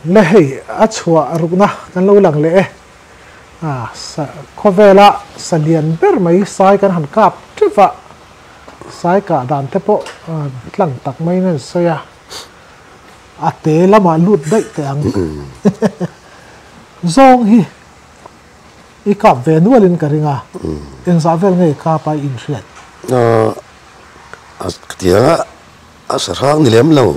Le hei a chhuah rukna kan lo lang leh e. A khawvela sa lian ber mai sai kan han kap teuh a, sai kah dan te pawh tlang tak maiin a insawi a, a te lamah lut daih teh ang. Zawng hi i kap ve nualin ka ring a, engzah vel nge i kap a i inhriat? A tianga A sarhang ni lem lo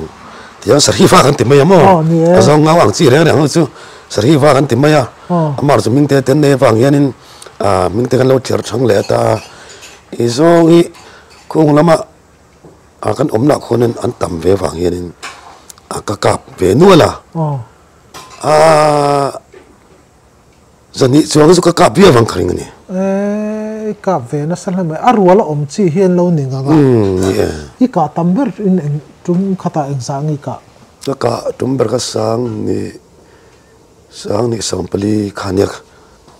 tiang sarhi va kan ti mai a maw? A zawng ngau ang chi reng reng ho chu sarhi va kan ti mai a, amah chu hming te ten nei avang hianin hming te kan lo thliar thang leh ta a, i zawng hi khung lama kan awm lah khuanin an tam ve avang hianin ka kap ve nual a, aa. Zahnih chuang hi chu ka kap viau vang ka ring a ni. Eee i kap ve nasa hle mai. A rual a awm chi hi an lo ni ngang a. Umm ni e. I kah tam ber in eng tum khatah eng zah nge i kah? Ka kah tum ber kha sang ni sang ni 40 kha nia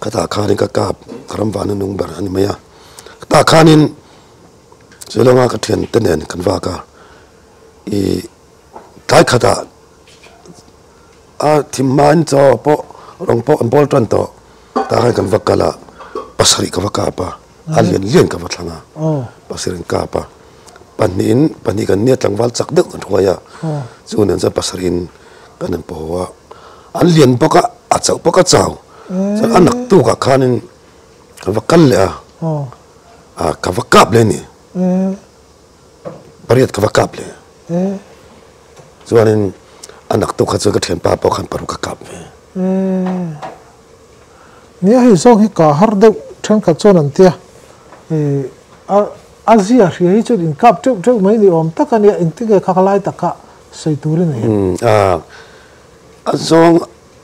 khatah khanin ka kap ka ram vana nung ber a ni mai a. Tah khanin Shillong-a ka thiante nen kan vak a, i tlai khatah A thim hmain chaw pawh rawng pawh an bawl tan tawh. Tah khan kan va kal a, pasarih ka va kap a, a lian lian ka va thlang a, pasarih an kap a, pahnihin pahnih kan nia tlangval chak deuh kan hruai a, chu nen chuan pasarihin kan han paw a, an lian bawk a, a chauh bawk a chau, chuan a nak tukah khanin ka va kal leh a, a ka va kap leh a ni, pariat ka va kap leh. Chuanin a naktuk kha chuan ka thianpa pawh khan paruk a kap ve. Nia hei zawng hi ka har deuh thenkhat chuan an tia a zia hria hi chuan inkap teuh teuh mai ni awm tak a nia engtin nge kha lai taka sawi tur i nei em? A zawng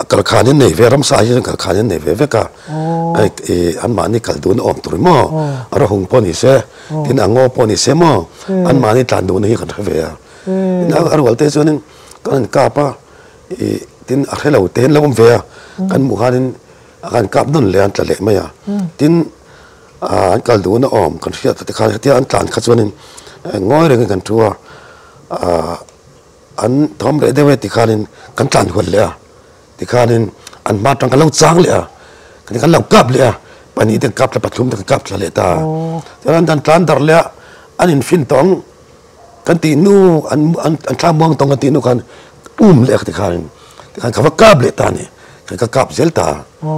kalkhan in nei ve ramsa hi chuan kalkhan in nei ve vek a anmahni kal duhna awm tur maw a rawhung pawh ni se tin a ngaw pawh ni se maw anmahni tlan duhna hi kan hre ve a. Tin a rual te chuanin kan han kap a, ih tin a hrelo te hian lo awm ve a, kan hmuh khanin a kan kap nawn leh a an tla leh mai a, tin an kal duhna awm kan hriat te khan hetia an tlan kha chuanin ngawi rengin kan thu a, ah an thawm reh deuh e ti khanin kan tlan huat leh a, tikhanin an hma atang kan lo chang leh a, kan lo kap leh a, pahnih te kan kap thla pathum te kan kap thla leh ta a, chuan an tlan darh leh a, an infin tawh ang. Kan tih hnu an an an thla muang tawng kan tih hnu khan um leh ka ti khan tikhan ka va kap leh ta a ni ka kap zel ta a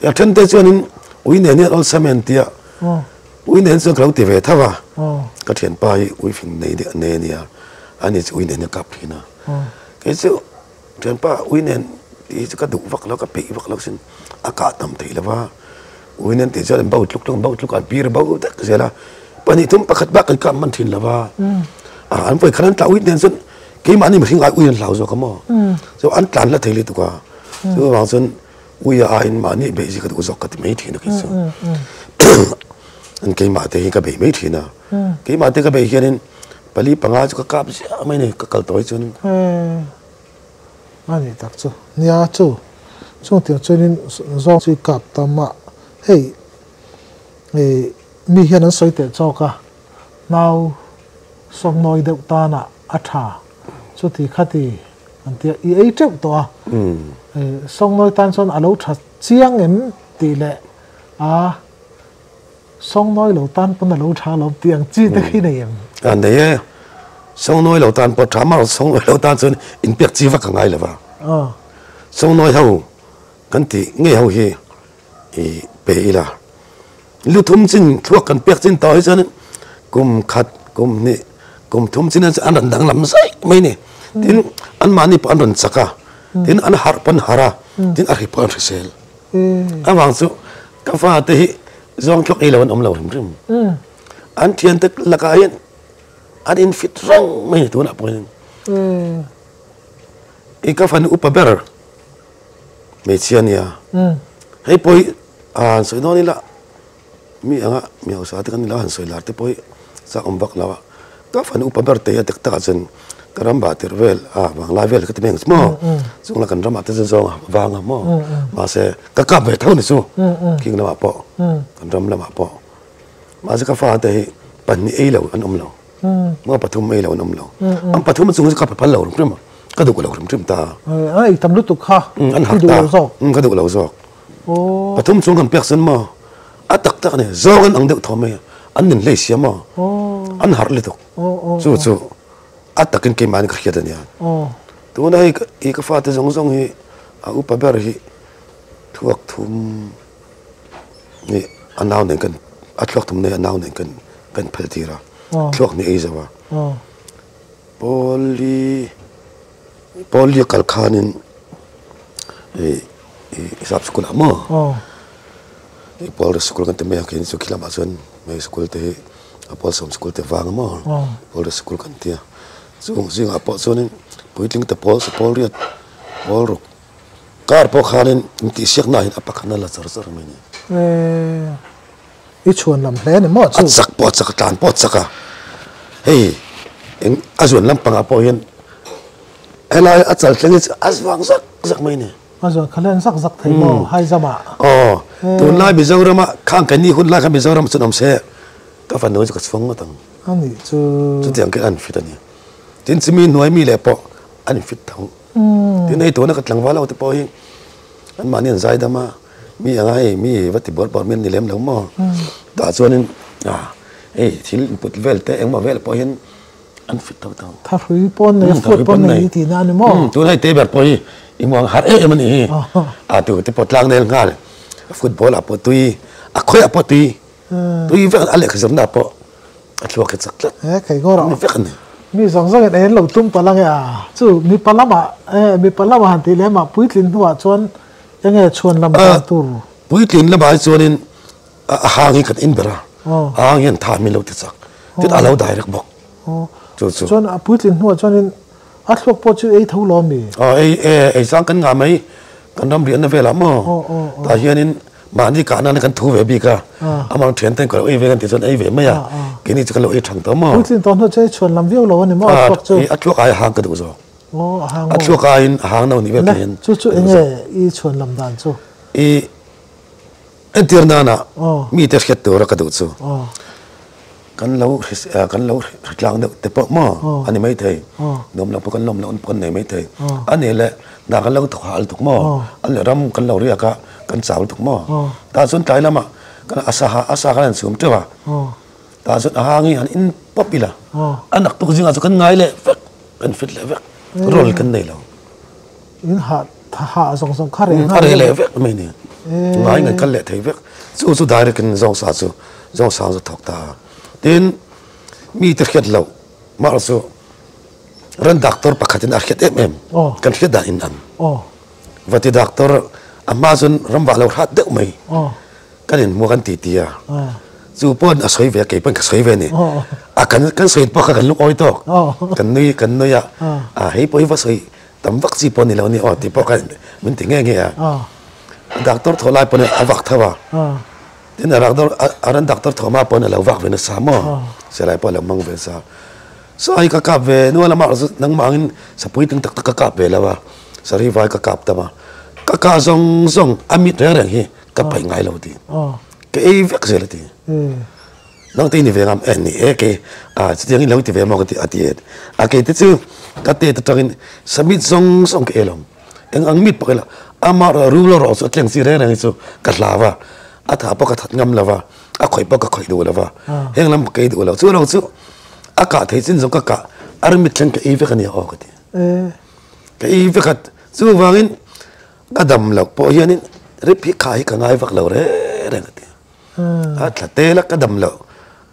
a then te chuanin ui nen hian awlsam e an ti a ui nen chuan ka lo ti ve tho a ka thianpa hi ui fing nei deuh nei a nia ani chu ui nen hian a kap thin a kei chu Thianpa ui nen tih hi chu ka duh vak lo, ka peih vak lo sin, a kah tam thei lo va, ui nen tih chuan an bo tluk tluk an bo tluk a, an pir bo vek zel a, pahnih thum pakhat bak kan kap hman thin lo va, an vawi khat an tla ui nen chuan keimahni mihring ai ui an hlau zawk a maw, chu an tlan la thei lutuk a, chuvang chuan ui a aiin mahni beih zia ka duh zawk ka ti mai thin a kei chu, an keimah te hi ka bei mai thin a, keimah te ka bei hianin pali panga chu ka kap ziah mai a ni ka kal tawh hi chuanin. A nih tak chu. Nia chu. Chung tiang chuanin zawng chu i kap tam a. Hei ih mi hian an sawi teh chawk a, nau sawmnawi deuh tanah a tha chuti khati an tia i ei teuh tawh a. Ih sawmnawi tan chuan a lo tha chiang em tih leh a sawmnawi lo tan pawn a lo tha alawm tih ang chi te khi nei em? A nei e. Sawngnawi lo tan pawh tha mah sawngnawi lo tan chuan inpek chi vak a ngai lo va. Sawngnawi ho kan tih ngei ho hi i pe ila. Lu thum chin thluak kan pek chin tawh hi chuan kum khat, kum hnih, kum thum chin an rawn danglam zaih mai ni. Tin, anmahni pawh an rawn chak a, tin an harh pawh an harh a, tin a hri pawh an hrisel. Avang chu ka fate hi zawng thluak ei lo an awm lo hrim hrim. An thiante lakah hian An in fit reng mai tunah pawh hian i ka fanu upa ber hmeichhia nia hei pawh hi han sawi dawn ila mi anga mi hausa te kan ni lo a han sawi lar te pawh hi chak awm vak lo a ka fanu upa ber te hi a dik takah chuan ka ram bah tirh vel a vanglai vel ka ti mai ang chu maw chung la kan ramah te chu zawng a vang a maw mahse ka kap ve tho ni chu khing lamah pawh kan ram lamah pawh. Mahse ka fate hi pahnih ei lo an awm lo, maw pathum ei lo an awm lo. An pathum chung chu ka phal lo rum rum a. Ka duh lo hrim hrim ta. An ei tam lutuk kha An i duh lo zawk. Ka duh lo zawk. Pathum chung kan pek chuan maw a tak tak a ni. Zawng an ang deuh thaw mai a, an nin hlei sia maw an harh lutuk. Chu chu a takin keimahni ka hriat a nia. Tuna hei i ka fate zawng zawng hi a upa ber hi thuak thum nih a nau nen kan a thluak thum nei a nau nen kan kan phel tir a, thluak hnih ei zo a. Pawli Pawli a kal khanin ih ih sap sikul ah maw ih pawl sikul kan ti mai a keini chu khi lamah chuan hmei sikul te hi a pawl sawm sikul te vang a maw pawl sikul kan ti a chung zingah pawh chuanin puitling te pawl pawl riat pawl ruk kar pawh khanin intihsiakna ah hian a pakhat na la char char mai a ni. I chhuan lam hle a ni maw chu? A chak pawh a chak a, tlan pawh a chak a. Hei eng a zuan lampangah pawh hian helai a chal thleng hi chu a zuang zak zak mai a ni. A zuan kha len zak zak thei maw hai zamah? Aw, tunlai Mizorama khang keini hun lai kha Mizoram chuan awm se ka fanu hi chu ka chhuang ngawt ang. A nih chu. Chutiang khi an fit a ni. Tin chimi hnuai mi leh pawh an infit tho. Tin hei tuna ka tlangval ho te pawh hi anmahni an zaidam a. Mi anga hei mi va ti buar buar mi an ni lem lo maw? Tah chuanin hei thil input vel te engmaw vel pawh hian an fit tho tho. Thahrui pawn nei a foot pawn nei tihna a ni maw? Tuna hei te ber pawh hi i hmu ang har em em a nih hi. A tu te pawh tlang nel nghal football ah pawh tui a khawiah pawh tui tui vek a lehkha zirna ah pawh a thluak hi chak tlat. He kei ngawr a vek a ni. Mi zawng zawngin ei an lo tum palh ange a chu mipa lamah mipa lamah han tih lem ah puitlin hnuah chuan Enge chhuan lam dan tur? Puitlin lamah hi chuanin a hang hi kan in ber a, a hang hian tha min lo ti chak, tin a lo direct bawk. Chu chu. Chuan a puitlin hnuah chuanin a thluak pawh chu ei tho lo mi? Aw ei e, ei chang kan ngah mai, kan ram riahna velah maw tah hianin mahni kah nana kan thu ve bik a, amah thian ten ka lo ei ve kan tih chuan ei ve mai a, keini chu kan lo ei thang tawh maw. Puitlin tawh hnuah chuan ei chhuan lam viau lo a ni maw a thluak chu? A thluak ai hang ka duh zawk. Aw, a hang maw? A thluak aiin a hang no nih vel thei in. Chu chu enge i chhuan lam dan chu? I entir nana mite hriat tura ka duh chu. Kan lo kan lo hritlang deuh te pawh maw a ni mai thei. Nuam lo pawh kan lawm loh pawh kan nei mai thei. A nih leh hna kan lo thawk hal tuk maw? A leh ram kan lo riak a, kan chau tuk maw? Tah chuan tlai lamah kan a sa a sa kan han chhum teuh a. Tah chuan a hang hi han in pawp ila. A nak tuk zingah chu kan ngai leh vek. Kan fit leh vek, role kan nei lo. In hah hah zawng zawng kha reh nghal. A reh leh vek mai ni. Ngai ngai kal leh thei vek. Chu chu direct in zawng sa chu zawng sang chu thawk ta. Tin mi te hriat loh mah chu ran doctor pakhat in a hriat em em. Kan hriat dan in ang. Vati doctor a hma chuan ram vah lo hrat deuh mai. Kan inhmu kan ti ti a, chu pawh a sawi ve a, kei pawhin ka sawi ve a ni. A kan kan sawi pawh kha kan lungawi tawk, kan nui kan nui a, a hei pawh hi va sawi tam vak chi pawh a ni lo a ni aw tih pawh kha min ti nghe nghe a. Doctor thawh lai pawhin a vak tho a, tin a doctor a rawn doctor thawh hma pawhin a lo vak ve nasa maw, silai pawh a lo hmang ve nasa. Saw hi ka kap ve nual a mah chu nangmah angin sapui tling tak tak ka kap ve lo a, sarivai ka kap tam a, ka kah zawng zawng a mit reng reng hi Ka paih ngai lo ti. Ka ei vek zel a ti. Nang te i ni ve ngam e ni e kei a chutiang in lo ti ve maw ka ti a ti e. A kei te chu ka tet atangin samit zawng zawng ka ei lo. Eng ang mit pawh ka ei lo. Amah erawh rul erawh chu a tleng chi reng reng hi chu ka hlau a. A thah pawh ka that ngam lo va, a khawih pawh ka khawih duh lo va. Heng lam ka ei duh lo. Chu erawh chu a kah thei chin zawng ka kah a ri mit thleng ka ei vek a nia aw ka ti. Ka ei vek a chuvangin Ka dam loh pawh hianin rip hi kha hi ka ngai vak lo reng reng a ti. A thla tel a ka dam loh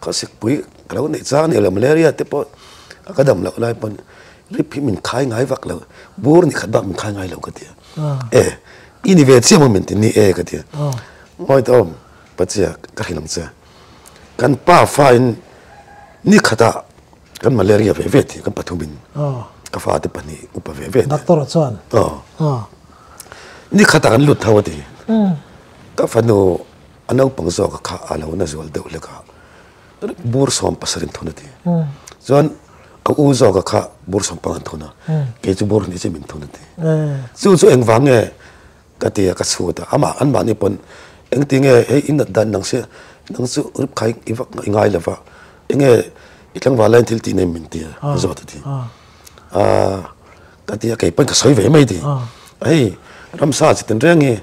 khawsikpui ka lo neih chang a ni lo malaria te pawh ka dam loh lai pawn rip hi min khai ngai vak lo bur ni khat bak min khai ngai lo ka ti a. E i ni ve chiah maw min ti ni e ka ti a. Ngawi tawh awm Pachia ka hrilh ang che kan pa fa in ni khatah Kan malaria ve ve tih kan pathum in ka fate pahnih upa ve ve. Doctor chuan. Aw. Ni khatah kan lut tho a ti. Ka fanu a naupang zawk kha a lo na zual deuh hlek a. Bur sawm pasarih an thun a ti. Chuan a u zawk kha bur sawm panga an thun a. Kei chu bur hnih chiah min thun a ti. Chu chu engvang nge Ka ti a, ka chhut a, amah anmahni pawn engti nge hei i nat dan nang sia, nang chu rip khai i vak i ngai lo va, enge i tlangval laiin thil tih nei min ti a, a zawt a ti. Aaa. Ka ti a, kei pawn ka sawi ve mai ti. Hei ramsa chi tinreng hi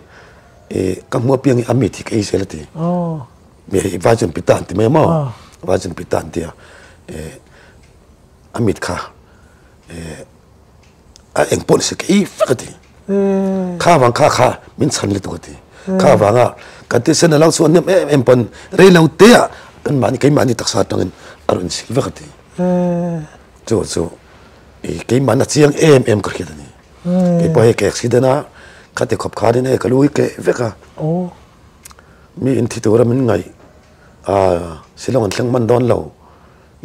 i ka hmu apiang hi a mit hi ka ei zel a ti. Mi hei vai chuan pita an ti mai a maw? Vai chuan pita an ti a, a mit kha a eng pawh ni se ka ei vek a ti. Kha vang kha kha min chhan lutuk a ti. Kha vanga kan thisen a lo chhuah hnem em em pawn rei lo te ah kan mahni keimahni taksa atangin a rawn insil vek a ti. Chu chu i keimahna chiang em em ka hriat a ni. Kei pawh hei ka accident a, khati khawp khanin hei ka lu hi keh vek a. Mi in thi tura min ngaih a Shillong an thleng hman dawn lo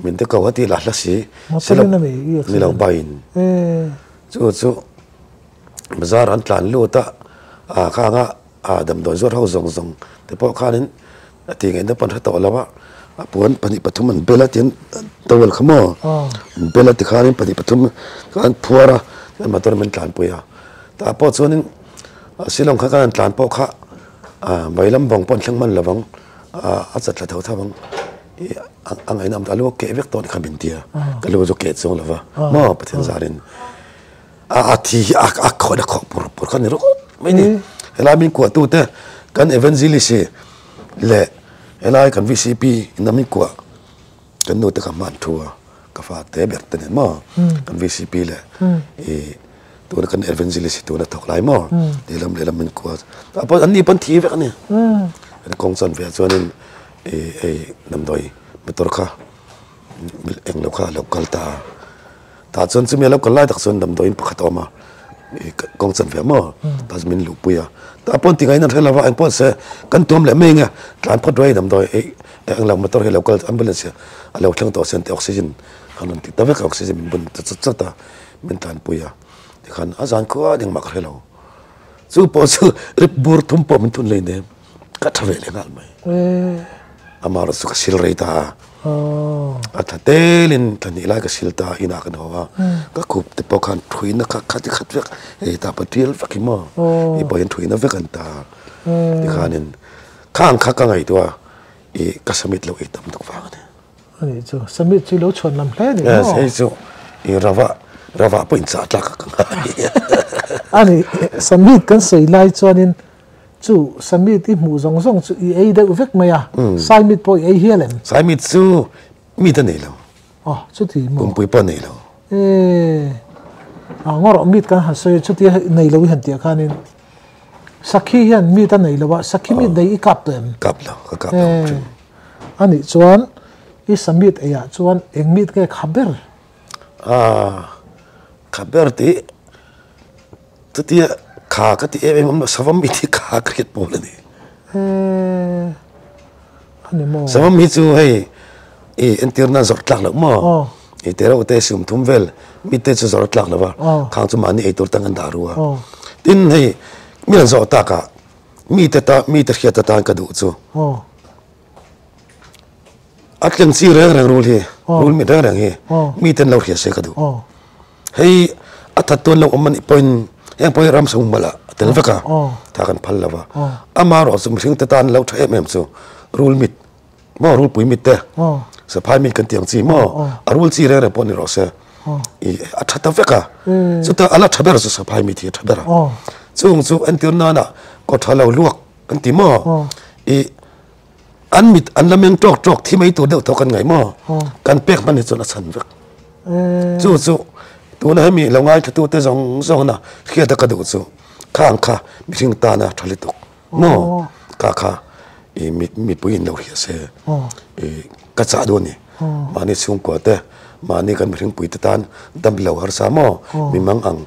min te ko a tih lah hla si. Shillong ni lo bain. Chu chu bazar an tlan lut a, a khanga a damdawi zuar ho zawng zawng te pawh khanin a tih ngaihna pawn hre tawh lo a, a puan pahnih pathum an bel a tin towel kha maw an bel a tikhanin pahnih pathum kha an phuar a chuan motor min tlanpui a tah pawh chuanin Shillong kha kan han tlan pawh kha veilam vawng pawh an thleng hman lo vang a chat thla tho tho ang ih a ngaihna awm tawh a lu a keh vek tawh a ni kha min ti a ka lu chu keh chuang lo va maw Pathian zarin. A thi hi a khawih a khawh pur pur kha ni rawk mai ni. Helai min kuah tu te kan evangelist hi leh helai kan VCP in a min kuah kan nu te kha hman thu a ka fa te ber te nen maw kan VCP leh i tuna kan evangelist hi tuna thawk lai maw lehlam lehlam min kuah a pawh an ni pawn thi vek a ni. Kan kawng chuan ve ah chuanin i hei damdawi motor kha englo kha a lo kal ta a. Tah chuan chumi a lo kal lai tak chuan damdawiin pakhat a awm a, i kawng chan ve maw? Tah chuan min luhpui a, tah pawh an ti ngaiin an hre lo va, engpawh se kan tuam leh mai nge, tlan phawt ruai damdawi ei englo motor hi a lo kal ambulance hi a lo thleng tawh sin tih oxygen an rawn ti ta vek a, oxygen min bun ta chat chat a, min tlanpui a, tikhan a zan khua engmah ka hre lo, chu pawh chu rip bur thum pawh min thun hleinem. Ka tha ve leh nghal mai. Amaherawh chu ka sil rei ta a. A tha telin thla hnih lai ka sil ta a, inah kan haw a. Ka khup te pawh khan thuina kha khat i khat vek, hei tah pawh tial vek hi maw. Hei pawh hian thuina vek an ta a. Tikhanin khang kha ka ngaihtuah a, ih ka samit loh ei tam tuk vang a ni. Ani chu samit chu lo chhuan lam hle ni maw? Hei chu i rava rava pawh in chah tlak a ka ngai. Ani samit kan sawi lai chuanin chu samit i hmuh zawng zawng chu i ei deuh vek mai a, saimit pawh i ei hial em? Saimit chu mit a nei lo. Aw chuti maw? Pumpui pawh a nei lo. E a ngaw rawh mit kan han sawi a chutia nei lo i han tih khanin sakhi hian mit a nei lo a, sakhi mit nei i kap tawh em? Kap lo, ka kap lo. A nih chuan i samit eiah chuan eng mit nge kha ber? Aaa kha ber tih chutia kha ka ti em em awm lo savam mit hi kha ka hriat pawl a ni. Eee a ni maw? Savam hi chu hei i entir nan zawrh tlak loh maw? I te reuh te sum thum vel mit te chu zawrh tlak lo va khang chu mahni eitur tan kan dah ru a. Tin hei mi an zawh takah mite ta mite hriat atan ka duh chu. A tleng chi reng reng rul hi, rul mit reng reng hi miten lo hria se ka duh. Hei a that tuan lo awm anih pawhin heng pawh hi ramsa humhalh ah a tel vek a, tha kan phal lo va. Amaherawh chu mihring te tan lo tha em em chu rul mit maw rulpui mit te, saphai mit kan tih ang chi maw a rul chi reng reng pawh ni rawh se i a tha ta vek a. Chuta a la tha ber chu saphai mit hi a tha ber a. Chung chu entir nana kaw tha lo luak kan ti maw i An mit an la meng tawk tawk thi mai tur deuh tawh kan ngaih maw? Kan pek hman hi chuan a chhan vek. Chu chu tuna hemi lo ngaithla te zawng zawng na hriat a ka duh chu khang kha mihring tana tha lutuk maw? Kha kha i mipui in lo hria se i ka chah duh a ni. Mahni chhungkua te Mahni kan mihring puite tan dam lo harsa maw? Mi mang ang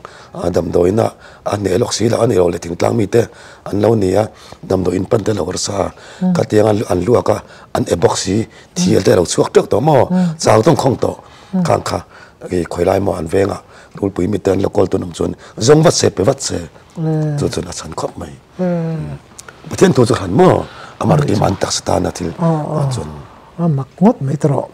damdawiina a hneh lawk si lo a ni lo le thingtlang mite an lo ni a, damdawi in pan te lo harsa khatiang an luak a, an e bawk si, thil te a lo chhuak teuh tawh maw? Chau tawng khawng tawh khang kha i khawi lai maw an vengah rulpui mite an lo kawl tun awm chuan zawng vat se pe vat se chu chuan a chhan khawp mai. Pathian thu chu hran maw? Amah rim an taksa tana thil chuan. A mak ngawt mai ta rawh.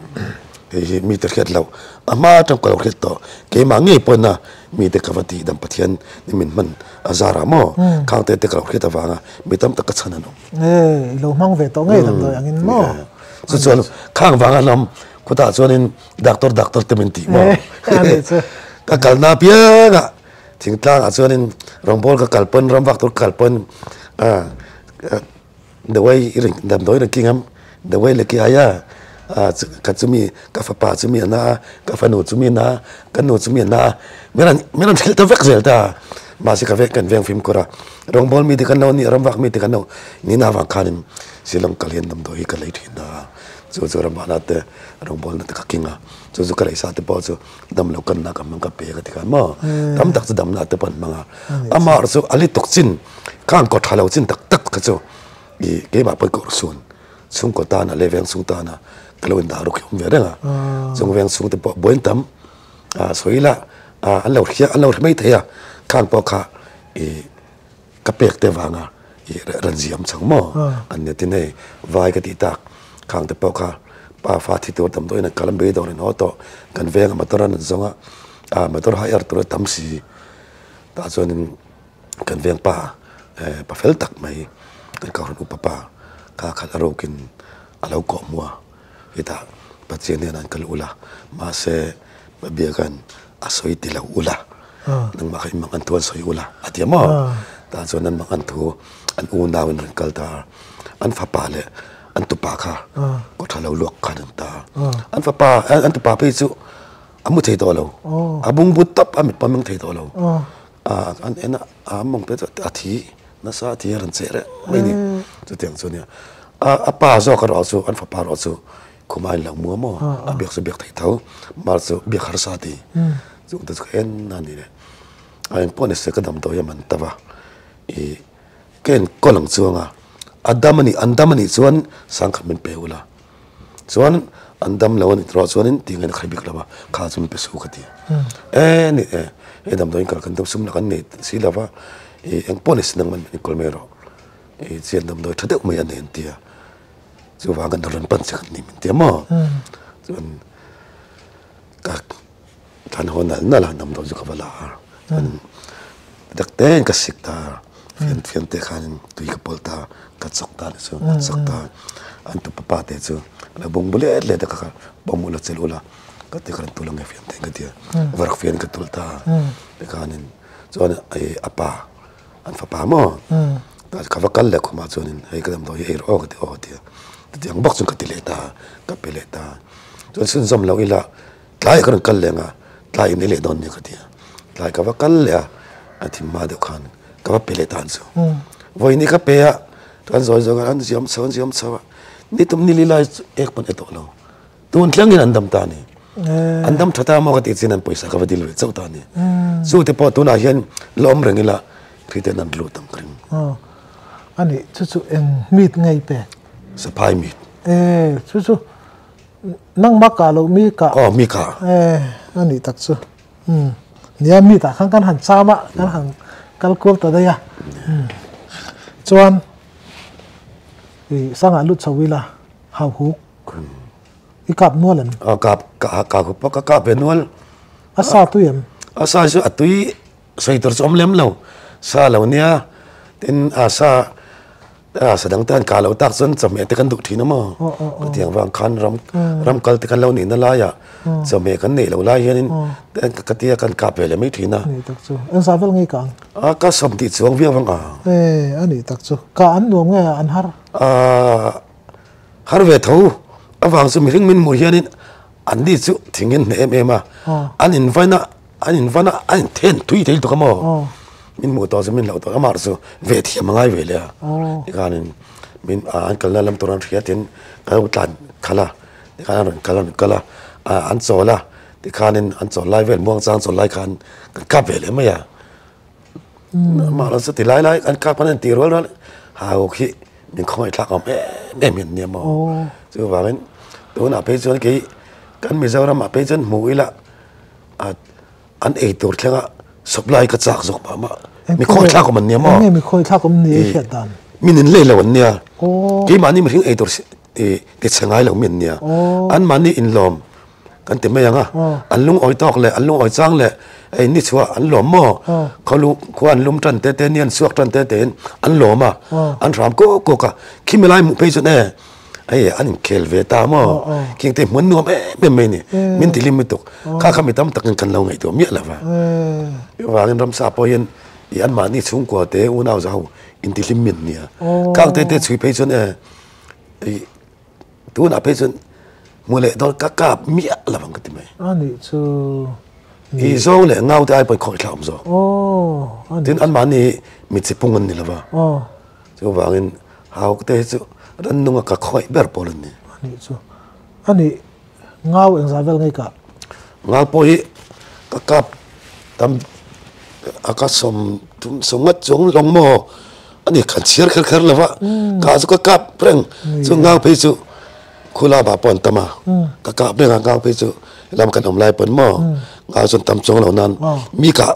Hei hi mite hriat loh, a hma atang ka lo hriat tawh, keimah ngei pawhin a mite ka va tih dam Pathian ni min hman a zar ah maw, khang te te ka lo hriat avanga mi tam tak ka chhan an awm. E, i lo hmang ve tawh ngei lam dawi angin maw? Chu chuan khang vanga lam khutah chuanin doctor doctor te min tih maw? Ka kalna apiangah. Thingtlangah chuanin rawngbawl ka kal pawn ram vak tur ka kal pawn the way i rawn damdawi i rawn king ang the way leh ki aia ka chumi ka fapa chumi a na a ka fanu chumi a na a ka nu chumi a na a min rawn min rawn hrilh ta vek zel ta a mahse ka veng kan veng fimkhur a rawngbawl mi te kan lo ni a ram vak mi te kan lo ni na avang khanin Shillong kal hian damdawi hi ka lei thin a chu chu ramah te rawngbawlna te ka king a chu chu ka lei sa te pawh chu. Dam lo kanna ka hmang ka pe ka ti khan maw tam tak chu damna te pawh an hmang a amah erawh chu a li tuk chin khang kaw tha lo chin tak tak kha chu ih keimah pawhin ka urhsun chhungkaw tana leh veng chhung tana ka lo indah ruk hi awm ve reng a chung veng chhung te pawh buain tam ah sawi ila ah an lo hria an lo hre mai thei a khang pawh kha ih ka pek te vanga ih rawn ziam chang maw an nia tin hei vai ka tih tak khang te pawh kha pa fa thi tur damdawiin an kal a beidawng in haw tawh kan venga motor an rawn zawng a ah motor hire tur a tam si tah chuanin kan veng pa eh pa fel tak mai kan kohhran upa pa kha khalh a rukin a lo kawh hmu a hetah Pathian hian an kal ula mahse biakan a sawi ti lo ula. Nangmah kha in mang an thu an sawi ula a ti a maw? Tah chuan an mang an thu an unau in rawn kal ta a, an fapa leh an tupa kha kaw tha lo luak khan an ta a. An fapa an tupa phei chu a mu thei tawh lo, a bungbu tawp a mit pawh a meng thei tawh lo. An en a, a mawng te chu a thi nasa a thi a rawn cheh reng mai a ni. Chutiang chu a nia. A pa zawk erawh chu an fapa erawh chu Khuma in lo mua maw? A biak chu biak thei tho, mar chu biak harsa ti. Chung te chu ka en a ni le. A engpawh ni se ka damdawi a man ta va. I ka enkawl ang chuang a, a dam a nih, an dam a nih chuan sangkhat min pe ula. Chuan an dam lo a nih erawh chuanin ti ngaihna khai bik lo va, kha chu min pe su ka ti. E ni e, hei damdawiin kal kan tum sum lah kan nei si lo va, i engpawh ni se nangman min enkawl mai rawh. I chian damdawi tha deuh mai a nei an ti a. Chuvang kan rawn pan che khat ni min ti a maw? Chuan ka thlan haw nal nal a damdawi chu ka va la a, chuan dak tein ka sik ta a, fian fian te khanin tui ka pawlh ta a, ka chawk ta nih chu ka chawk ta a, an tupa pa te chu lo bawng bu let let a ka pawm ula chelh ula ka ti kha rawn tul ang e fian tein ka ti a, varak fian ka tulh ta a, tikhanin chuan a pa An fapa maw? Ka va kal leh khumah chuanin hei ka damdawi hi ei rawh aw ka ti aw a ti a. Chutiang bawk chuan ka ti leh ta a, ka pe leh ta a. Chuan chhunzawm loh ila tlaiah ka rawn kal leh ang a, tlai in ei leh dawn nia ka ti a. Tlai ka va kal leh a, a thim hma deuh khan ka va pe leh ta ang chu. Vawiin hi ka pe a, chuan zawi zawi khan an ziam chho an ziam chho a, ni tum ni li lai chu ek pawn e tawh lo. Tun thlengin an dam ta a ni. An dam tha ta maw ka tih chin an pawisa ka va dil ve chauh ta a ni. Chu te pawh tunah hian la awm reng ila khi ten an lut ang ka ring. A nih chu chu eng meat ngei pek? Saphai meat. E chu chu nangmah kah loh mi kah. Aw mi kah. E a nih tak chu. Nia meat ah khan kan han cham a kan han kal kual ta daih a. Chuan i sangah lut chho ila hauhuk. I kap nual em? A kap ka ka ka kap ve nual. A sa tui em? A sa chu a tui sawi tur chu awm lem lo. Sa lo nia tin a sa a sa dang te an kah loh tak chuan chawhmeh te kan duh thin a maw? Chutiang vang khan ram ram kal te kan lo nihna laiah chawhmeh kan neih loh lai hianin ka tia kan kap ve leh mai thin a. A nih tak chu. Eng sa vel ngei kah ang? A ka sawm tih chuang viau ang a. E a nih tak chu. Kah an nuam nge an har? A Har ve tho avang chu mihring min hmuh hianin an ni chu thing in hneh em em a, an invaina an invana an inthen thui thei tuk a maw? Min hmuh tawh chu min hlauh tawh amah chu ve thiam a ngai ve leh a, tikhanin min an kalna lam tur an hria tin ka lo tlan khalh a, tikhan an rawn kal an rawn kal a, an chawl a, tikhanin an chawl lai vel muangchang chawl lai khan kan kap ve leh mai a. Amah lo chu ti lai lai an kap an intih rual rual hau khi min khawngaih thlak awm em em hian nia maw. Chuvangin tunah phei chuan kei kan Mizoramah phei chuan hmu ila an ei tur thlenga supply ka chak zawk mah mah. Mi khawngaih thlak awm an nia maw. Enge mi khawngaih thlak awm ni ei hriat dan? Min in lei lo an nia. Keimahni mihring ei tur ti chhe ngai lo mi an nia. Anmahni inlawm Kan ti mai ang a, an lungawi tawk leh an lungawi chang leh ei ni chhuah an lawm maw? Khawlu khua an lum tan te te ni an chhuak tan te tein an lawm a, an hram kuk kuk a, khimi lai hmuh phei chuan e Hei an inkhel ve ta maw? Khing te hmun nuam em em mai ni. Min ti hlim lutuk. Kha kha mi tam takin kan lo ngaihtuah miah lo va. Chuvangin ramsa pawh hian i anmahni chhungkua te unau za ho inti hlim min nia. Khang te te chhui phei chuan e i tunah phei chuan hmu leh dawn ka kap miah lo ang ka ti mai. A nih chu. I zawng leh ngau te ai pawhin khawih thlak awm zawk. Tin anmahni mi chipung an ni lo va. Chuvangin Hauk te hi chu rannunga ka khawih ber pawl an ni. A nih chu. A nih ngau engzah vel ngei kah? Ngau pawh hi ka kap tam a ka sawm tum sawm ngat chuang lawng maw? A ni kan chhiar kher kher lo va, kah chu ka kap reng. Chu ngau phei chu khula bah pawh an tam a, ka kap reng a ngau phei chu lam kan awm lai pawn maw ngau chu an tam chuang lo nan mi kah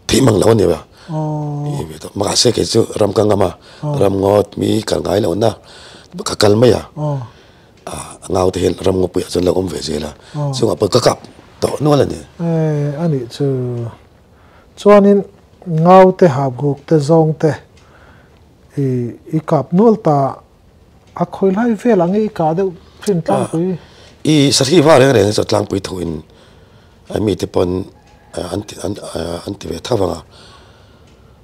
Thih mang lo a ni va. Mahse kei chu ram ka ngam a, ram ngawt mi kal ngai lo na ka kal mai a. A ngau te hian ram ngawpuiah chuan lo awm ve zel a, chungah pawh ka kap tawh nual a ni. A nih chu. Chuanin ngau te hap huk te zawng te i kap nual ta a khawi lai vel ang e i kah deuh thin tlangpui. I sarhi va reng reng hi chu tlangpui thuin mite pawn an ti an an ti ve tho vang a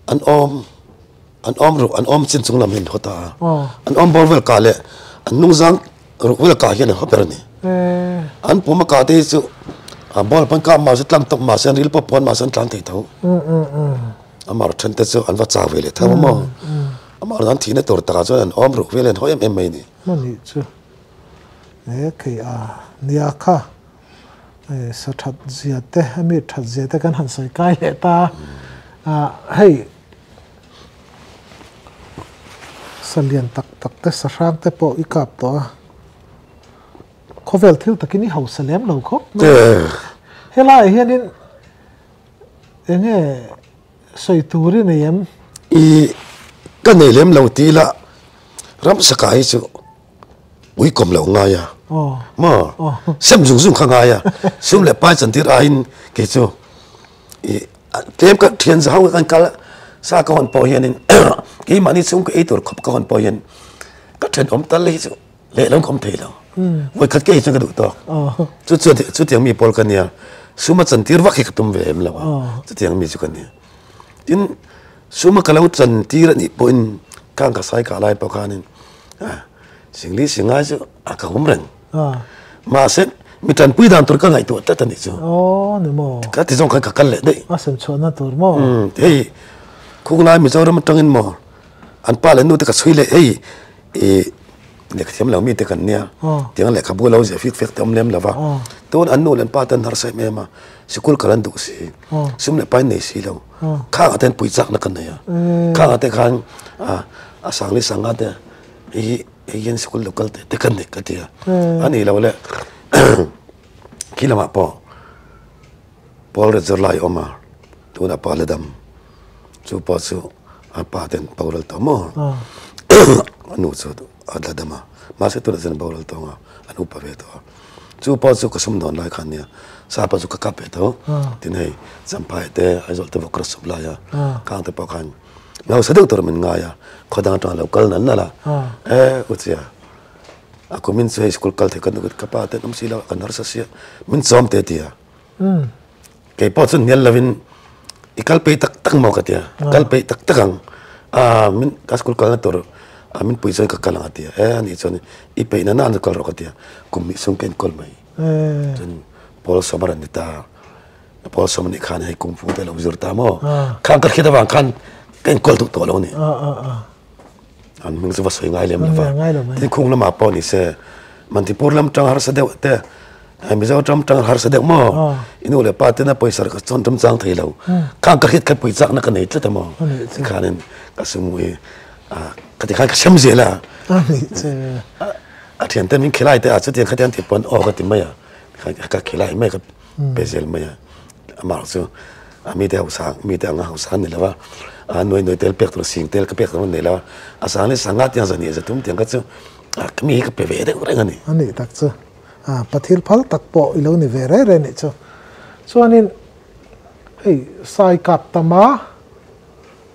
an awm an awm ruk an awm chin chung lam hi an haw ta a an awm bawr vel kah leh an hnungzang ruk vel kah hian an haw ber a ni an pum a kah te hi chu a ball pawn kap mahse tlang tawp mahse an ril pawp pawn mahse an tlan thei tho a mar then te chu an va chau ve leh tho a maw a mar an thihna tur takah chuan an awm ruk vel an haw em em mai a ni. Sa that zia te, a mi that zia te kan han sawi kai leh ta a, hei sa lian tak tak te, sa hrang te pawh i kap tawh a, khawvel thil takin i hausa lem lo khawp mai a, helaiah hianin eng nge sawi tur i nei em? I ka nei lem lo tih ila ramsakah hi chu Ui kawm loh ngai a maw sem zung zung kha ngai a sum leh pai chantir aiin kei chu i tlem ka thian za ho kan kal sa ka hawn pawh hianin keimahni chhung ka ei tur khawp ka hawn pawh hian ka thenawm tal hi chu lehlam ka awm thei lo vawi khat ka ei chuan ka duh tawk chu chuan chutiang mi pawl ka nia suma chantir vak hi ka tum ve em lo a chutiang mi chu ka nia tin suma ka lo chantir anih pawhin khang ka sai kah lai pawh khanin Singli singai chu a ka hum reng. Mahse mi tanpui dan tur ka ngaihtuah tlat a nih chu. Aw ni maw. Ka ti zawng khan ka kal leh daih. A sem chhuahna tur maw. Hei khunglai Mizoram atangin maw an pa leh nu te ka chhui leh hei i lehkha thiam lo mi te kan nia tiang lehkhabu lo ziah fik fek te awm lem lo va. Tun an nu leh an pa te an harsa em em a sikul kal an duh si sum leh pai an nei si lo khangah te an pui chakna ka nei a khangah te khan a sangli sanga te Hei hei hian sikul lo kal teh te ka nek ka ti a, a nih loh leh khi lamah pawh Paul Rezer lai a awm a, tunah pa la dam, chu pawh chu a pa ten boral tawh maw a nu chu a la dam a, mahse tunah chuan a boral tawh ang a, an upa ve tawh a, chu pawh chu ka sum dawn lai kha ania, sa pawh chu ka kap ve tho, tin hei Champhai te Aizawl te vawk ka sum lai a, khang te pawh khan. Hausa deuh tur min ngai a, khaw dang atanga lo kal nal nal a, e u chia a kumin chu hei school kal thei ka nu ka pa te an awm si lo kan harsa sia min chawm te a ti a, kei pawh chu hnial lovin i kal peih tak tak maw ka ti a, kal peih tak tak ang a min ka school kalna tur a min pui chuan ka kal ang a ti a, e anih chuan i peih na na kal rawh ka ti a, kum hnih chhung ka enkawl mai chuan pawl sawm a rawn ni ta. Paul sawm anih khan hei kung fu te lo zir ta maw? Khang ka hriat avang khan ka inkawl duh tawh lo a ni. An hming chu va sawi ngai lem lo va. Tin khung lamah pawh ni se Manipur lam tang harsa deuh te Mizoram tang harsa deuh maw? I nu leh pa tena pawisa ka chawn tum chang thei lo. Khang ka hriat kha pui chakna ka nei tlat a maw? Tikhanin ka sumu hi ka ti khan ka sem zel a. A thiante min khilai te a chutiang khatiang tih pawn aw ka ti mai a. Ka khilai mai ka pe zel mai a amah chu a mite hausa mite anga hausa an ni lo a a nuai nuai tel pek tur sing tel ka pek tur an nei lo a a sang leh sanga tiang zan leh zathum tiang kha chu a mi hi ka pe ve deuh reng a ni. A nih tak chu a pathil phal tak pawh i lo ni ve reng reng nih chu chuanin hei sai kap tama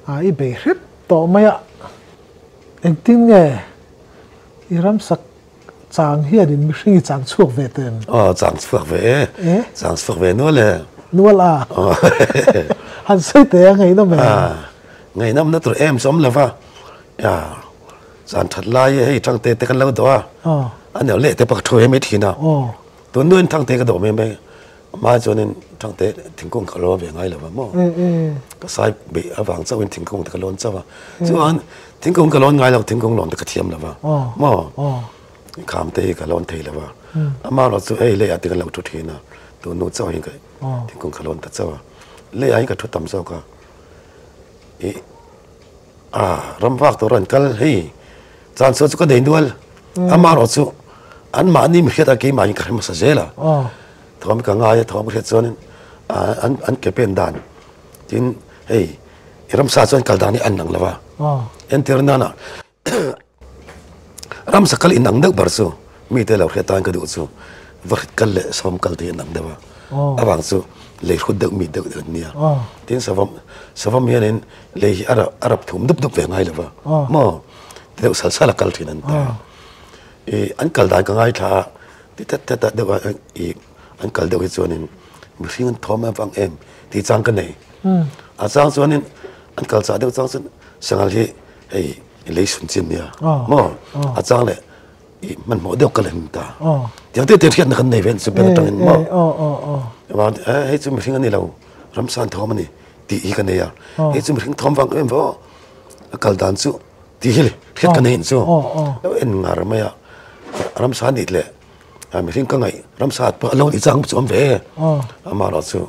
a i bei hrep tawh mai a engtin nge i ramsak. Chang hianin mihring i chang chhuak ve tem. Aw, chang chhuak ve e. E? Chang chhuak ve nual e. Nual a? Aw. Han sawi teh a ngaihnawm e. A, ngaihnawm na tur em chu awm lo va. A, zan that lai hei Thangte te kan lo dawh a. Aw. A neu leh te pawh ka thu ve mai thin a. Aw. Tun nuin Thangte ka dawh mai mai. Amah chuanin Thangte thingkung ka lawn ve ngai lo va maw. Ka sai beih avang chauhin thingkung te ka lawn chauh a. Chuan thingkung ka lawn ngai lo, thingkung lawn te ka thiam lo va maw. Kham te hi ka lawn thei lo va. Amaherawh chu hei leiah te ka lo thu thin a, tun hnu chauh hian ka thingkung ka lawn ta chauh a. Leiah hian ka thu tam zawk a. Ih a ram vak tur an kal hei chan chhuah chu ka nei nual. Amaherawh chu anmahni mihriat a keimah in ka hre hmasa zel a. Thawm ka ngai a, thawm ka hriat chuanin an an ke pen dan tin hei i ramsa chuan kal dan hi an ang lo va, entir nana ramsa kal inang deuh ber chu mite lo hriat tan ka duh chu va hrit kal leh sawm kal te hi an ang deuh a, avang chu lei hrut deuh mi deuh an nia, tin savawm savawm hianin lei hi a rap thum dup dup ve ngai lo va maw ti deuh sal sal a kal thin an ta, ih an kal dan ka ngaithla a. Ti tet tet ah deuh a i an kal deuh hi chuanin mihring an thawm em vang em tih chang ka nei. A chang chuanin an kal chah deuh chang chuan sanghal hi hei lei sun chin nia maw a chang leh i hmanhmawh deuh ka la him ta. Tiang te te hriatna kan nei ve chu ber atangin maw. Hei chu mihring a ni lo ramsa an thawm a ni tih hi ka nei a. Hei chu mihring thawm vang em vang a kal dan chu Ti hi hriat ka nei chu lo en ngar mai a, ramsa nih leh mihring ka ngaih ramsa pawh a lo nih chang chu awm ve e, amaherawh chu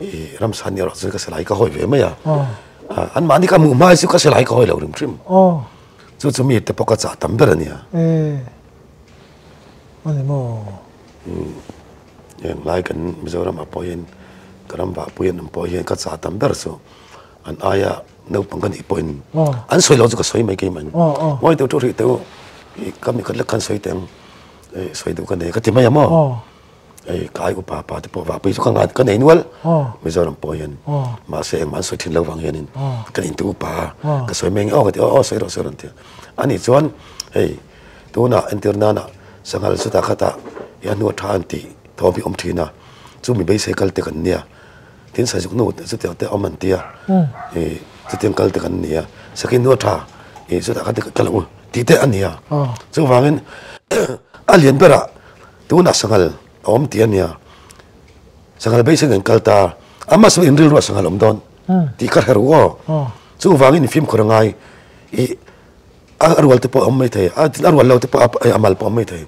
i ramsa nih erawh chu ka silai ka hawi ve mai a, anmahni ka hmuh hma hi chu ka silai ka hawi lo hrim hrim, chu chu mi te pawh ka chah tam ber a nia. Ani maw? Heng lai kan Mizoram ah pawh hian ka ram vahpui an awm pawh hian ka chah tam ber chu an aia naupang ka nih pawhin an sawi lo chu ka sawi mai keimah in ngawi teuh thu hrih teuh i ka mi khat lek khan sawi teh ang sawi duh ka nei ka ti mai a maw hei ka ai upa pa te pawh vahpui chu ka ngat ka nei nual Mizoram pawh hian mahse engmah an sawi thin lo vang hianin kan inti upa a ka sawi mai ang aw ka ti aw aw sawi rawh sawi rawh an ti a ani chuan hei tunah entir nana sanghal chutah khatah i a hnu a tha an tih thawm hi awm thin a chumi beisei kal te kan nia. Tin Saizuk nu chutiang te awm an ti a, ih chutiang kal te kan ni a, Sakin nu a tha ih chutah khan te ka lo tih te a ni a. Chuvangin a lian berah tunah sanghal a awm tih a nia, sanghal beisei kan kal ta, ama sawi in rilruah sanghal a awm dawn tih ka hre ru aw. Chuvangin fimkhur a ngai ih A rual te pawh a awm mai thei, a rual lo te pawh a mal pawh a awm mai thei.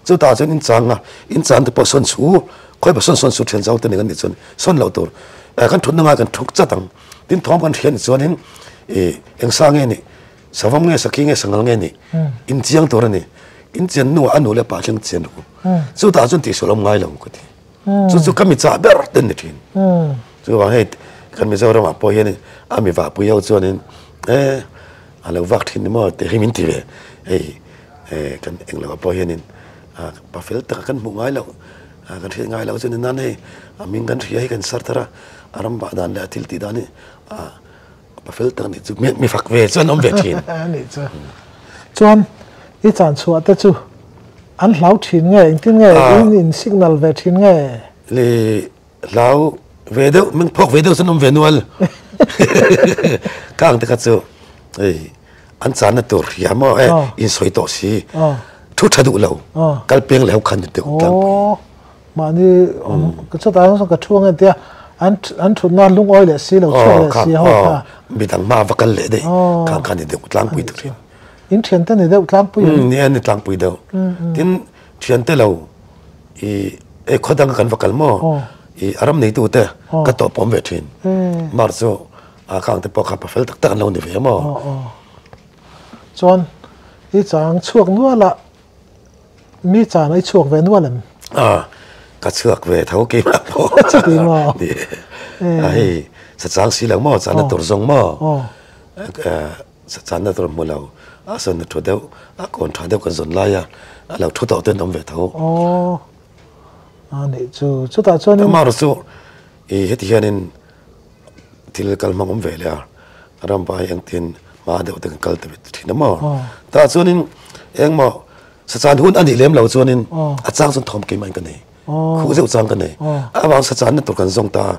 Chutah chuan in chang a, in chan te pawh sawn chu, khawi pawh sawn sawn chu thian zau te nen kan nih chuan sawn loh tur. Kan thutna ngai kan thuk chat ang. Tin thawm kan hria nih chuanin ih eng sa nge nih, savawm nge sakhi nge sanghal nge nih in chiang tur a ni. In chian hnuah a nu leh pa thleng chian rawh u. Chutah chuan tihsual awm ngai lo ka ti. Chu chu ka mi chah ber ten ni thin. Chuvang hei kan Mizoramah pawh hian a mi vahpui ho chuanin e a lo vak thin ni maw tih hi min ti ve. Hei kan englo ah pawh hianin pa fel taka kan hmuh ngai loh kan hriat ngai loh chuan nan hei a hming kan hria hi kan sar thar a, a ram vah dan leh a thil tih dan hi pa fel tak nih chu mi fak ve chuan awm ve thin. Anih chu. Chuan i chan chhuah te chu an hlau thin nge engtin nge in in signal ve thin nge? Le Hlau ve deuh, meng phawk ve deuh chuan awm ve nual. Kang te kha chu hei an channa tur hria maw e in sawi tawh si. Thu tha duh lo. Kal peng leh ho khan deuh tlangpui. Mahni chutah hian ka thu ange tia an an thutna lungawi leh si lo chhuak leh si ho kha. Midang hma va kal leh daih khang kha ni deuh tlangpui tur hi. In thiante ni deuh tlangpui. Ni ni tlangpui deuh. Tin thiante lo I e khaw dang kan va kal maw? I a ram neitu te ka tawp awm ve thin. Mar chu a khang te pawh kha pa fel tak tak an lo ni ve maw? Chuan i chang chhuak nual a, mi chan i chhuak ve nual em? A, ka chhuak ve tho keimah pawh. Chuti maw? Ni e. Hei sa chang si lo maw? Chana tur zawng maw? Sa channa tur hmu lo, a sawn a thu deuh, a kawn tha deuh kan zawn lai a, a lo thu tawh ten awm ve tho. Aw, a nih chu, chutah chuanin. Amaherawh chu i heti hianin thil kal hmang awm ve leh a, ram vai engtin hma deuh te kan kal ta ve thin a maw? Tah chuanin engmaw. Sachan hun anih lem lo chuanin a chang chuan thawm keimah in ka nei. Khuh zeuh chang ka nei. Avang sachan na tur kan zawng ta a.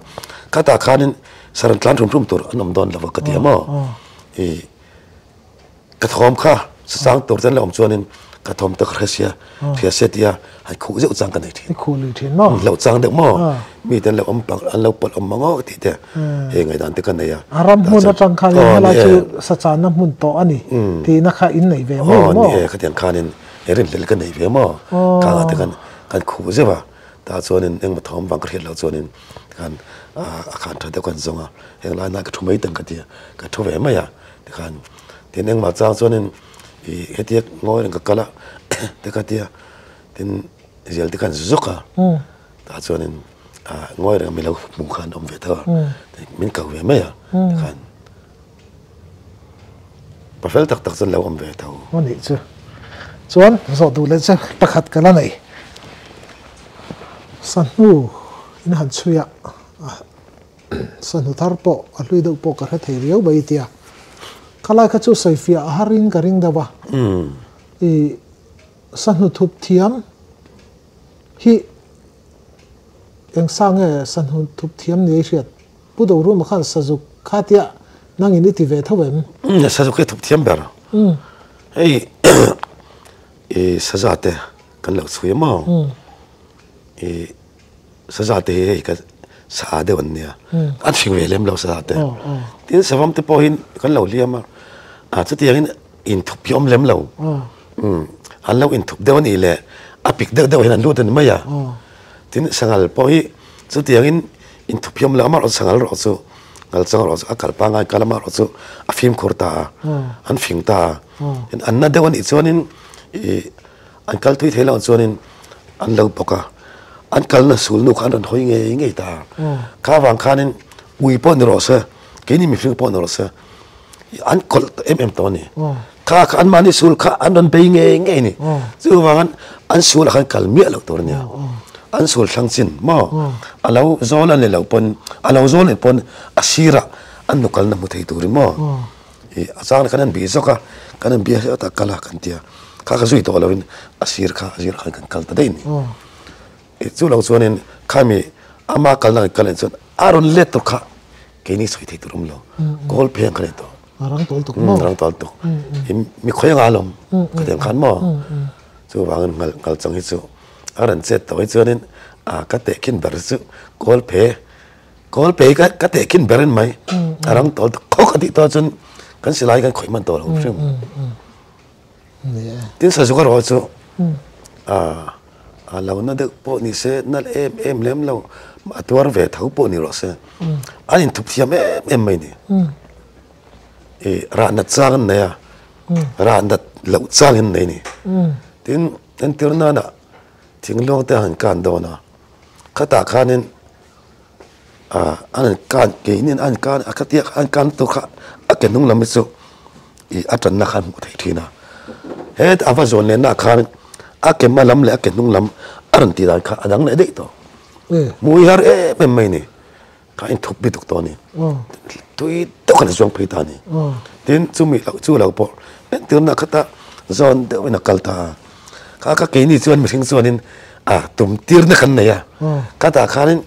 Khatah khanin saran tlan hrum hrum tur an awm dawn lo va ka ti a maw. I ka thawm kha sachang tur te an lo awm chuanin ka thawm te ka hre sia, hria sia tia han khuh zeuh chang ka nei thin. I khuh lui thin maw? Hlauh chang deuh maw? Mi te an lo awm pang an lo pawlh awm mang aw tih te hei ngaihdan te ka nei a. A ram hmun atang khan in helai chu sachanna hmun tawh a ni tihna kha in nei ve mai maw? Aw ni e, khatiang khanin rinhlelh ka nei ve maw? Khangah te khan kan khuh zeuh a, tah chuanin engmaw thawm vang ka hriat loh chuanin tikhan a khan tha deuh kan zawng a, heng lai hna ka thu mai tang ka ti a, ka thu ve mai a tikhan tin engmah chang chuanin ih hetiang ngawi reng ka kal a te ka tia tin zial te khan zuk a tah chuanin ngawi reng mi lo hmuh khan awm ve tho a min ko ve mai a tikhan Pasal tak tak chuan lo awm ve tho. A nih chu. Chuan zawh duh leh che pakhat ka la nei. Sahnu in han chhui a, sahnu thar pawh a hlui deuh pawh ka hre thei riau mai tia. Khalai kha chu sawifiah a har in ka ring deuh a. I sahnu thup thiam hi eng sa nge sahnu thup thiam ni a i hriat? Pu Doruma khan Sazuk kha tia nangin i ti ve tho em? Umm Sazuk hi thup thiam ber. Hei i saza te kan lo chhui a maw? I saza te hi hei ka sa deuh an nia. An hring ve lem lo saza te. Tin savam te pawh hi kan lo hliam a, a chutiangin inthup hi a awm lem lo. An lo inthup deuh a nih leh a pik deuh deuh hian an lut a ni mai a. Tin sanghal pawh hi chutiangin Inthuphiam leh amah erawh sanghal erawh chu ngalchang erawh chu a kal pangngai kal amah erawh chu a fimkhur ta a, an fing ta a. Tin an na deuh a nih chuanin ih an kal thui thei loh chuanin an lo bawk a, an kalna sulnu kha an rawn hawi ngei ngei ta a. Kha avang khanin ui pawh ni rawh se, keini mihring pawh ni rawh se, an kawlh em em tawh a ni. Kha kha anmahni sul kha an rawn bei ngei ngei a ni. Chuvangin an sulah khan kal miah loh tur a nia. An sul thlang chin maw? A lo zawl a ni loh pawn, a lo zawl nih pawn a sirah an hnukalna hmu thei turin maw? Ih a chang leh khan an bih zawk a, kan an bia hleuh ta kal a kan tia. Kha kha zui tawh loin a sir kha a zirah khan kan kal ta daih a ni. Ih chu lo chuanin khami ama kalna kan kal leh chuan a rawn let tur kha Keini sawi thei tur awm lo. Kawl phei ang kha nei tawh. Rang tawl tuk maw? Rang tawl tuk. Mi khawi anga alawm ka ti ang khan maw? Chuvangin ngal ngal chang hi chu a rawn chet tawh hi chuanin a ka tehkhin ber chu kawl phe kawl phe hi ka tehkhin ber in mai. A rang tawl tuk khawk a tih tawh chuan kan silai kan khawih hman tawh lo hrim. Tin Sazuka erawh chu a lo na deuh pawh ni se, nalh em em lem lo, a tuar ve tho pawh ni rawh se, an inthup thiam em em mai ni. I rah nat chang an nei a, rah nat loh chang an nei ni. Tin, entir nana thingluang te han kan dawn a, khatah khanin an kan keinin an kan a khatia an kan tur kha a ke hnung lam hi chu ih a tanna kha a hmuh theih thin a het a va zawn leh na khan a ke hma lam leh a ke hnung lam a rawn tih dan kha a dang leh daih tawh hmui har em em mai a ni kha a inthup bik tawh a ni tui deuh khan a zuang phei ta a ni tin chumi loh chu lo pawh entirna khata zawn deuhin a kal ta a kha kha keini chuan mihring chuanin a tum tirna kan nei a khatah khanin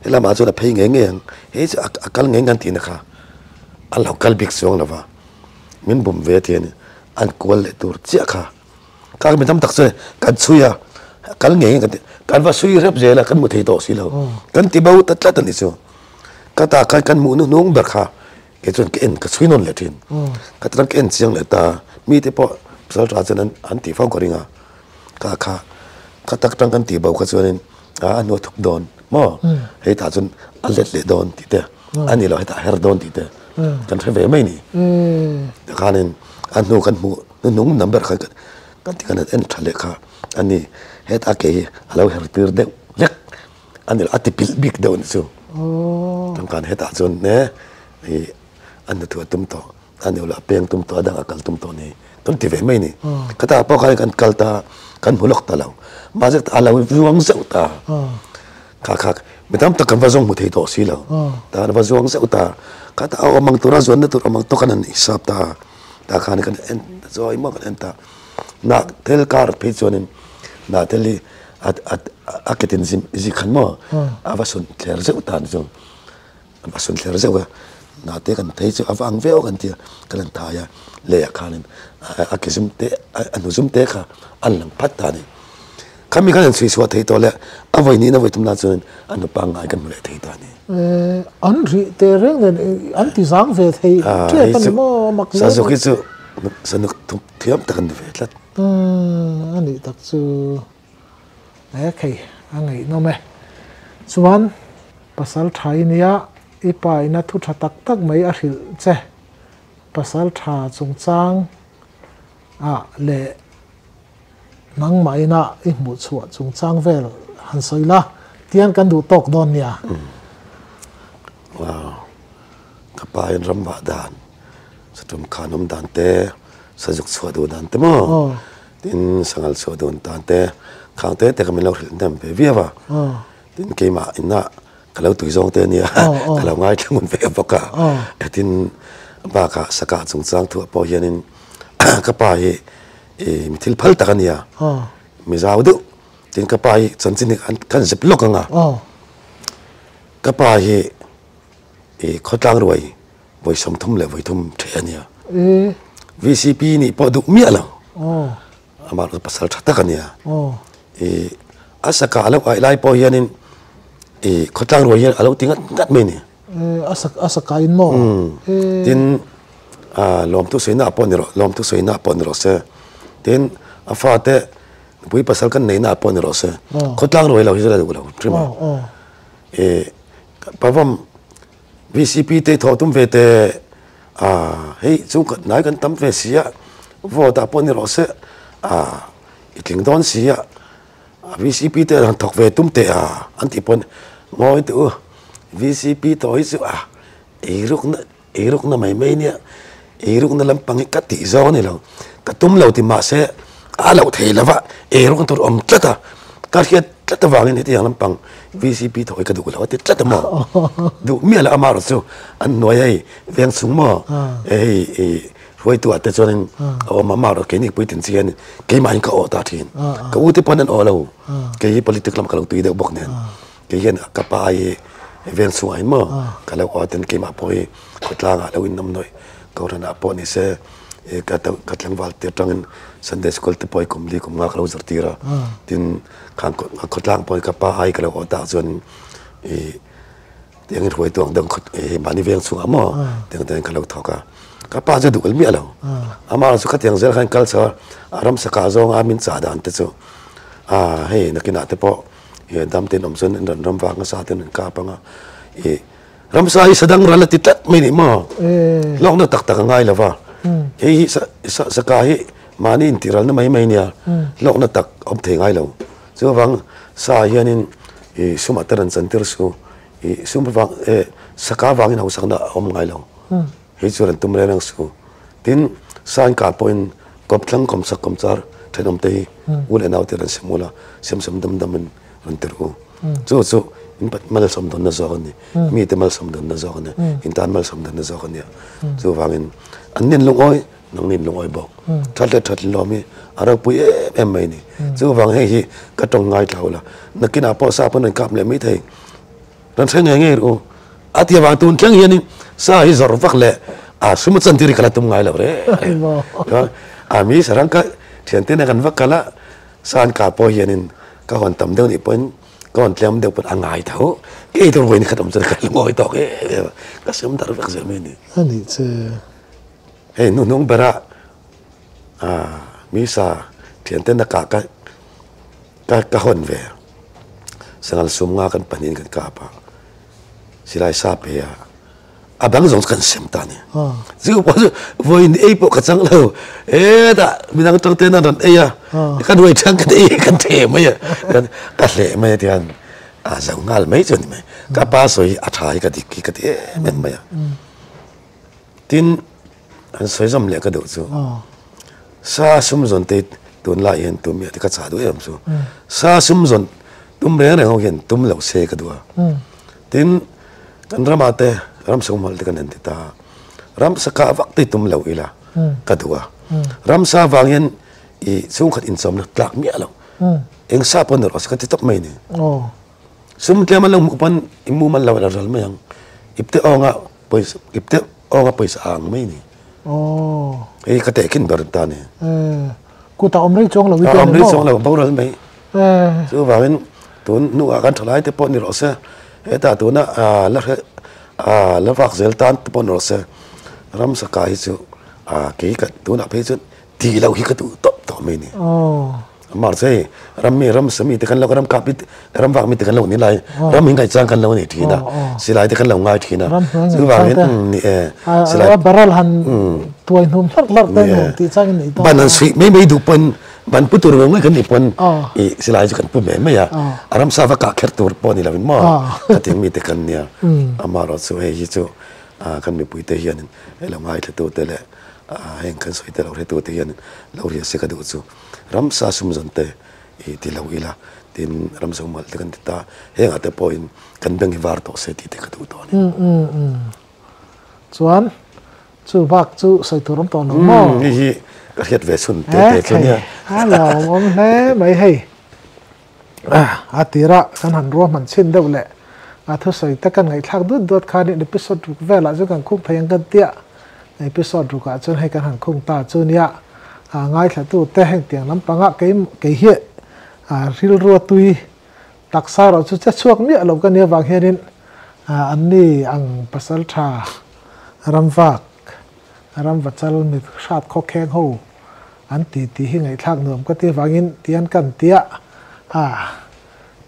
helamah chuan a phei ngei ngei ang hei chu a kal ngei ngan tihna kha a lo kal bik chuang lo va min bum ve thei a ni an kual leh tur chiah kha kha mi tam tak chuan kan chhui a kal ngei ngei kan ti kan va sui rep zel a kan hmu thei tawh si lo kan ti bo ta tlat a ni chu khatah khan kan hmuh hnuhnung ber kha Kei chuan ka en ka chhui nawn leh thin. Ka tan ka en chiang leh ta. Mite pawh pasal tha chuan an tih fo ka ring a. Kha kha kha tak tang kan tih bo kha chuanin a a hnuai thuk dawn maw? Hei tah chuan a let leh dawn tih te, a ni lo hetah a her dawn tih te kan hre ve mai ni. Tikhanin a hnu kan hmuh hnuhnung number kha kan ti kan en tha leh kha a ni. Hetah kei hi a lo her tir deuh hlek. A ni lo, a ti pilh bik deuh a ni chu. Tangkan hetah chuan e i a hnathawh a tum tawh, a ni lo a peng tum tawh, a dangah kal tum tawh a ni. Kan ti ve mai a ni. Khatah pawh khan kan kal ta a, kan hmu lawk ta lo. Mahse a lo zuang zeuh ta. Kha kha mi tam tak kan va zawng hmu thei tawh si lo. Tah an va zuang zeuh ta. Khatah a awm ang tura zuanna tur awm ang tawk an han hisap ta a. Tah khan kan en ta chawi maw kan en ta. Hnah thel kar phei chuanin hnah thel hi a a a ke tin zim zik khan maw a va sun thler zeuh ta ni chu a va sun thler zeuh a hnah te kan thei chu a va ang viau kan tia kan han thai a lei ah khanin a ke zum te a hnu zum te kha a lang phat ta a ni. Khami khan an chhui chhuah thei tawh leh a vawi niin a vawi tum lah chuan an nu pangngai kan hmu leh thei ta a ni. An rih teh reng nen an ti zang ve thei tep a ni maw mak hle mai. Sazuk hi chu sanuk thiam tak an ni ve tlat. A nih tak chu e khei a ngaihnawm e. Chuan pasal tha i nia i pa ina thu tha tak tak mai a hrilh che pasal tha chungchang ah leh Nangmah ina i hmuh chhuah chungchang vel han sawi la, tian kan duh tawk dawn nia. Wow. Ka pa in ram vah dan, satum khan awm dan te, sazuk chhuah duh dan te maw, tin sangal chhuah duh dan te, khang te te kha min lo hrilh hnem ve viau a. Tin keimah ina ka lo tui zawng te ania, ka lo ngaithla ngun ve bawk a. Tin bakah sakah chungchang thuah pawh hianin ka pa hi I mi thil phal tak a nia. Mi zau deuh. Tin ka pa hi chanchin hi kan zep lawk ang a. Ka pa hi i khawtlang ruai vawi 30 leh 3 thei a nia. VCP nih pawh duh miah lo. Amah chu pasal tha tak a nia. I a saka a lo aih lai pawh hianin i khawtlang ruai hian a lo ti ngat ngat mai a ni. A saka in maw? Tin lawmthu sawinak pawh ni rawh lawmthu sawinak pawh ni rawh se. Tin a fate nupui pasal kan neihna pawh ni rawh se. Khawtlang ruai lo hi chu la duh lo hrim a. Pavam VCP te thawh tum ve te hei chhungkhat hnai kan tam ve si a vote ah pawh ni rawh se i tling dawn si a. VCP te han thawk ve tum teh a an tih pawn ngawi teh u VCP tawh hi chu a eirukna eirukna mai mai nia eirukna lampang hi ka tih zawng a ni lo ka tum lo ti mahse a loh thei lo va eirukna tur awm tlat a ka hriat tlat avangin hetiang lampang VCP thawk hi ka duh lo a ti tlat a maw duh miah lo amaherawhchu chu an hnuai hei veng chhung maw hei Hruaitu ah te chuanin a awm a, amah erawh keini puitlin chi hian keimahin ka awh ta thin. Ka u te pawn an awh lo. Kei hi politic lam ka lo tui deuh bawk nen. Kei hian ka pa hi veng chhungah hian maw ka lo awh a tin keimah pawh hi khawtlangah lo inawm nawih Kohhran ah pawh ni se ka tlangval te atangin Sunday school te pawh hi kum li kum nga ka lo zirtir a. Tin khang khawtlang pawh hi ka pa ai ka lo awh tak chuan ih Tiangin hruaitu ang deuh khawt hei mahni veng chhungah maw tiang te hian ka lo thawk a, ka pa chu duh miah lo. Amah chu khatiang zel khan kal chho a, a ramsa kah zawng a min chah dan te chu a hei nakinah te pawh ih dam te in awm chuan in rawn ram vak nasa te in rawn kap ang a, ih ramsa hi sadang ral a ti tlat mai nih maw hlawkna tak tak a ngai lo va, hei hi saka hi mahni intiralna mai mai nia hlawkna tak a awm thei ngai lo. Chuvang sa hianin ih sumah te rawn chantir su, ih sum vang eh saka vangin hausakna a awm ngai lo. Hei chu rawn tum reng reng su. Tin, sa in kah pawhin kawpthlang kawmchak kawmchar thenawm te hi u leh nau te rawn sem ula, sem sem dam damin rawn tirh u. Chu chu in malsawm dawnna zawk a ni. Mite malsawm dawnna zawk a ni. In tan malsawm dawnna zawk a nia. Chuvangin an nin lungawi. Nang nin lungawi bawk. That leh that lawm hi a ropui em em mai ni. Chuvang hei hi ka tawng ngai thlau la. Nakinah pawh sa pawn an kap leh mai thei. Kan hre ngei ngei ru. A ti avang tun thleng hianin sa hi zawrh vak leh a sum a chantir hi ka la tum ngai lo reng reng. A mi sarang ka thiante nen kan va kal a, sa an kah pawh hianin ka hawn tam deuh nih pawhin ka hawn tlem deuh pawn a ngai tho. Kei tur vawiin khat awm chuan ka lungawi tawk em em a, ka sem darh vek zel mai a ni. A nih che. Hei hnuhnung berah Misa thianten a kah ka ka hawn ve. Sangal sum nga kan pahnihin kan kap a, silai sa pe a, a dang zawng chu kan sem ta a ni. Chu pawh chu vawiin ei pawh ka chang lo, hetah midang tang ten an rawn ei a, kan ruai thiang kan ei kan the mai a, ka hleh mai a tihian a zo nghal mai chu a ni mai. Ka pa sawi hi a tha hi ka dik hi ka ti em em mai a. Tin, an sawi zawm leh ka duh chu, sa sum zawn te tunlai hian tum hi a ti ka chah duh em chu, sa sum zawn tum reng reng ho hian tum lo se ka duh a. Tin, kan ramah te ram sumhal te kan han ti ta a, ramsa kah vak te tum lo ila ka duh a. Ramsa vang hian I chhungkhat inchawmna tlak miah lo. Eng sa pawn ni rawh se ka ti tawp mai ni. Sum tlem an lo hmuh pawn i mumal lo a ral mai ang. Ipte awnga pawisa ipte awnga pawisa a ang mai ni. Hei ka tehkhin ber ta ni. Kut a awm rei chuang lo i ti a ni maw? A awm rei chuang lo, boral mai. Chuvangin tun hnuah kan thalai te pawh ni rawh se, hetah tuna la hre la vak zel tan te pawh ni rawh se, ramsa kai hi chu kei ka tunah phei chuan tih loh hi ka duh tawp tawh mai ni. Mahse hei ram mi ram sami te kan lo ram kap ram vak mi te kan lo ni lai ram hi ngaihchang kan lo nei thin a silai te kan lo ngai thin a chuvangin ni e silai baral han tuai hnum hlarh hlarh te nuam tih chang in nei dawn ban han suih mai mai duh pawn ban pu tur ngei kan nih pawn i silai chu kan pu mai mai a a ramsa va kah kher tur pawh ni lovin maw ka ti mi te kan nia amaherawhchu hei hi chu kan mipui te hianin hei lo ngaithla tu te leh heng kan sawi te lo hre tu te hianin lo hria se ka duh chu. Ramsa sumzawn te i ti lo ila, tin ramsa humalh te kan ti ta, hengah te pawhin kan beng hi var tawh se tih te ka duh tawh a ni. Chuan chu bak chu sawi tur awm tawh lo maw? Hei hi ka hriat ve chhun te te chu nia. A lawmawm hle mai hei. A tira kan han ruahman chhin deuh leh a thusawi te kan ngaihthlak dut dut khanin episode ruk velah chuan kan khung thei ang kan tia. Episode rukah chuan hei kan han khung ta chu nia. Ngaithlatu te heng tiang lampanga kei kei hi rilrua tui taksa erawh chu che chhuak miah lo ka nia vang hianin anni ang pasal tha ramvak ramvachal mi hrat khawkheng ho An ti tih hi ngaihthlak nuam ka ti avangin tian kan tia a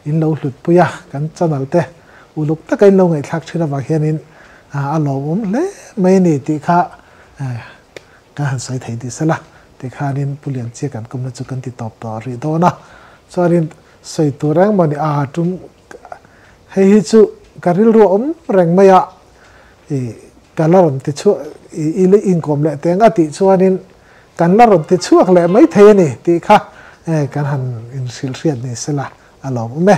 in lo hlut pui a, kan channel te uluk taka in lo ngaihthlak thin avang hianin a lawmawm hle mai a ni tih kha kan han sawi thei tih sela tikhanin Pu Lianchia kan kawmna chu kan ti tawp tawh rih dawn a, chuanin sawi tur reng maw ni a tum hei hi chu ka rilru a awm reng mai a i ka la rawn ti chhuah i inkawm leh teng a tih chuanin Kan la rawn ti chhuak leh mai thei a ni tih kha kan han inhrilhhriat ni sela a lawm awm e.